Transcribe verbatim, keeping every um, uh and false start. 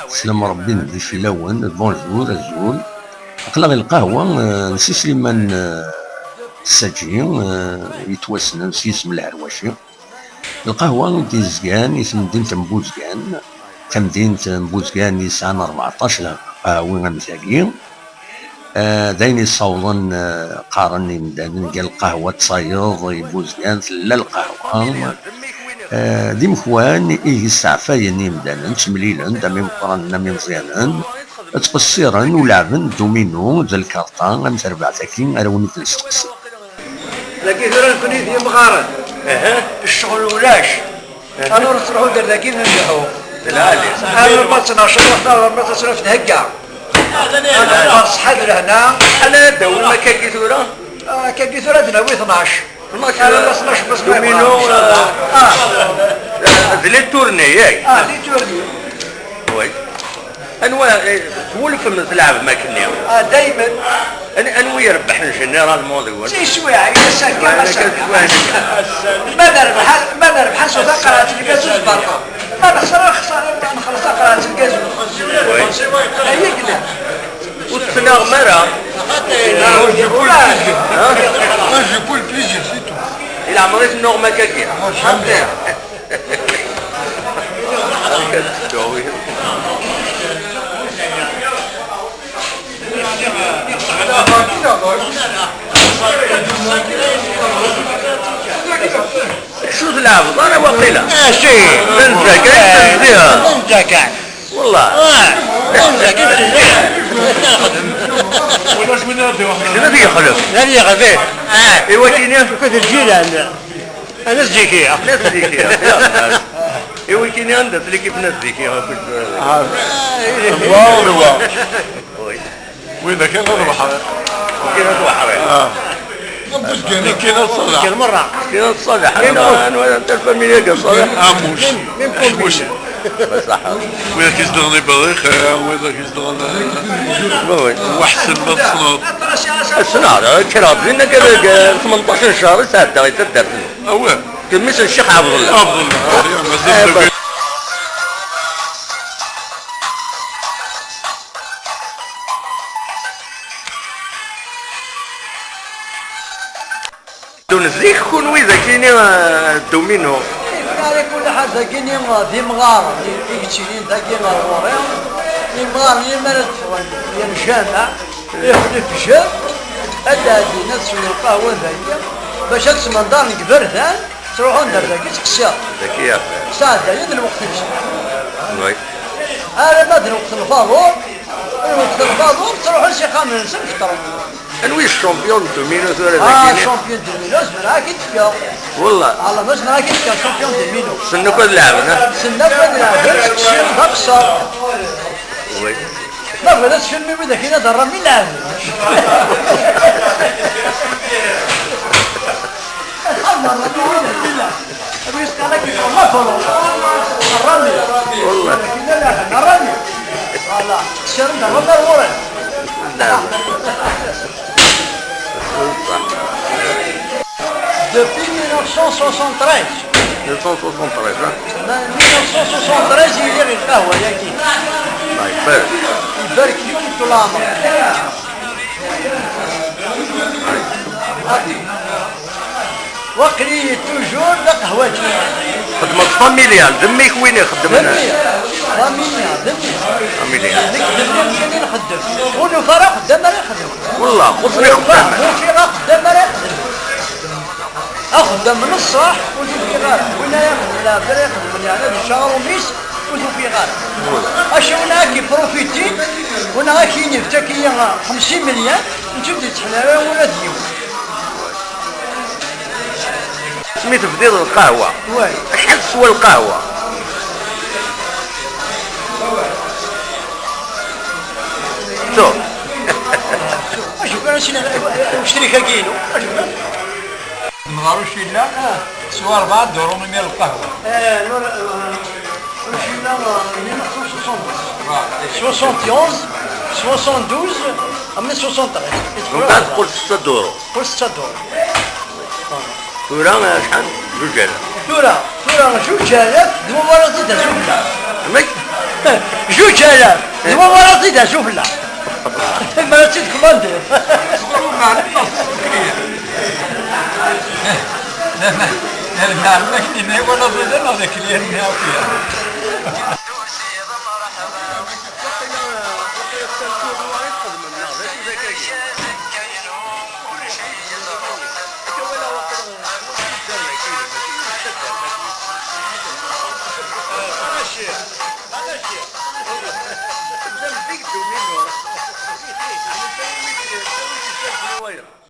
Slam Rebbi n di filawen, bonjour, azul. Aql-aɣ i lqahwa, eh, n Si Sliman, eh, Ssaǧi, eh, yettwassnen s yisem Leherwaci. Lqahwa i d-yezgan i temdint n Buzgan. Tamdint n Buzgan yesɛan rbeɛṭac lqahwi am tagi. Eh, d ayen yessawḍen, eh, qqaren yimdanen, gar lqahwa d tayeḍ, i Buzgan tella lqahwa. Eh, d imekwan i yesteɛfayen imdanen, ttemlilen-d, am imeqqranen, am imeẓyanen, ttqessiren u leɛben dduminu d lkarṭa, am terbaɛt-agi ara wen-id-nesteqsi. Dagi tura nekni d imɣaren. Aha. Ccɣel ulac. Aha. Alur nettruḥu-d ar dagi nleḥḥu. D lɛali. Alamma d tnac, alamma d tnac thegga. Alamma d ṣṣeḥḥa d lehna. Ala ad d-tawim akkagi tura? Akkagi tura ad d-nawi tnac. Tnac, alamma d tnac, bas ma dumino, yebɣa, incallah. Ah. D les tournées, yak? Ah, les tournées. Oui. Anwa, eh, twulfem tleɛbem akkenni? Ah, daymen. An-, anwa irebḥen généralement deg-wen? Si swiɛ, yes, akka, ma s-, ma nerbeḥ, ma nerbeḥ, nsew taqerɛet n lgazuz berra. Ma nexṣer, nexṣer, nexleṣ taqerɛet n lgazuz. Oui. Ay, yella. Ur tettnaɣem ara? Moi, je peux le plaisir. Hein? Moi, je peux le plaisir, c'est tout. I leɛmer i tennuɣem akkagi? Ah, jamais. Acu tleɛbeḍ ara waqila? Ah, si. D anza kan, eh, d anza kan. Wallah. Ah, d anza kan, d anza kan. Kra ad yexlef. Kra ad yexlef. Ah. I wakini? Akked lǧiran. Ad as-d-ikiɣ. Ad as-d-ikiɣ. I wakini anda-tt l'équipe n Ziki? Ah. Wa, wa. Oui. Win kan ad weḥri. Kan ad weḥri. Ah. Nekkini ad ṣalaḥ. Kan merra. Nekkini ad ṣalaḥ. Anwa, anwa, anta lfamilya kan ṣalaḥ? Amuc. Même pour lui. Amuc. Ṣaḥa. Widak izedɣen di Berrix, eh, widak izedɣen, eh, oui, oui. Weḥsen ma tessneḍ. Ssneɣ, kkreɣ-d dinna kan deg, eh, tmenṭac n ccer i sɛeddaɣ i taddart-nni. Awah. Mmi-s n Ccix Ɛebdellah. Ɛebdellah, ah, ya, mazal. Eh, dagi. Dun zik kunwi dagini, eh, domino. Ala kulli ḥal dagini, eh, d imɣaren i, i yettinin dagi ɣer ɣur-i. Imɣaren imi ara d-ffɣen yer jamaɛ, ixlif jer, ad d-ɛeddin ad swen lqahwa dagi, bac ad smenḍaren deg iberdan. Ttruḥun-d ar dagi, ttqeṣṣiren. Dagi, ya. Sɛeddayen lweqt-nsen. Oui. Arma d lweqt n lfaḍur, lweqt n lfaḍur, ttruḥun s ixxamen-nsen, feṭṭren. Anwi i d champion n domino tura dagi? Ah, champion n domino, zemreɣ ad k-id-fkeɣ. Wallah. Allah, ma zemreɣ ad k-id-fkeɣ champion n domino. Ssnen akk ad leɛben, ha? Ssnen akk ad leɛben, ttqeṣṣiren d aqeṣṣer. Oui. Ma bɣiɣ ad sfilmi widak i d rrami lɛali. Rrami widak i llan. Ad yesqal akk yeswa ma tolo. Rrami. Wallah. Widak i llan, rrami. Voilà. Ssirem d rrami ar ɣur-i. Naam. Depuis mille neuf cent soixante-treize. Mille neuf cent soixante-treize, ha? Ma, mille neuf cent soixante-treize i lliɣ i lqahwa-yagi. Allah ibarek. Ibarek yum ṭul ɛemṛ. Waqil-iyi toujours d aqehwaǧi. Txeddmeḍ familial, d mmi-k win ixeddmen? D mmi. Familial, d mmi. Familial. Nekk d mmi kan i nxeddem. Ur nufi ara axeddam ara ixdem. Wallah, xuṣṣen ixeddamen. Ur ufiɣ axeddam ara ixdem. Axeddam n ṣṣeḥ ur t-ufiɣ ara. Win ara ixedmen leɛbad ara ixedmen, yeɛni ad yečč aɣrum-is, ur t-ufiɣ ara. Acu win ara k-iprofiti, win ara k-yini efk-iyi xemsin melyar, ur tt-id-yettḥen ara ula d yiwen. Mi tebdiḍ lqahwa, ouais, acḥal teswa lqahwa? Tura. Acu kan, acu kan, ucrik-agi-inu? Acu kan? Nḍer ucilla, ah, swa rebɛa duṛu imi lqahwa. Eh, nur, eh, ucilla, eh, mille neuf cent soixante-douze. Soixante et onze, soixante-douze, ah, mais soixante-treize. Donc, ad tqul setta duṛu. Tqul setta duṛu. Tura, eh, acḥal? Zuǧ alaf. Tura, tura zuǧ alaf d wawal ad d-azugla. Amek? Juj ala, d wa wara ẓid asufella. Ma ɣer tt-id-kmandiḍ. Lmeɛna-k-nni wala ẓidan neɣ d akli-nni akk.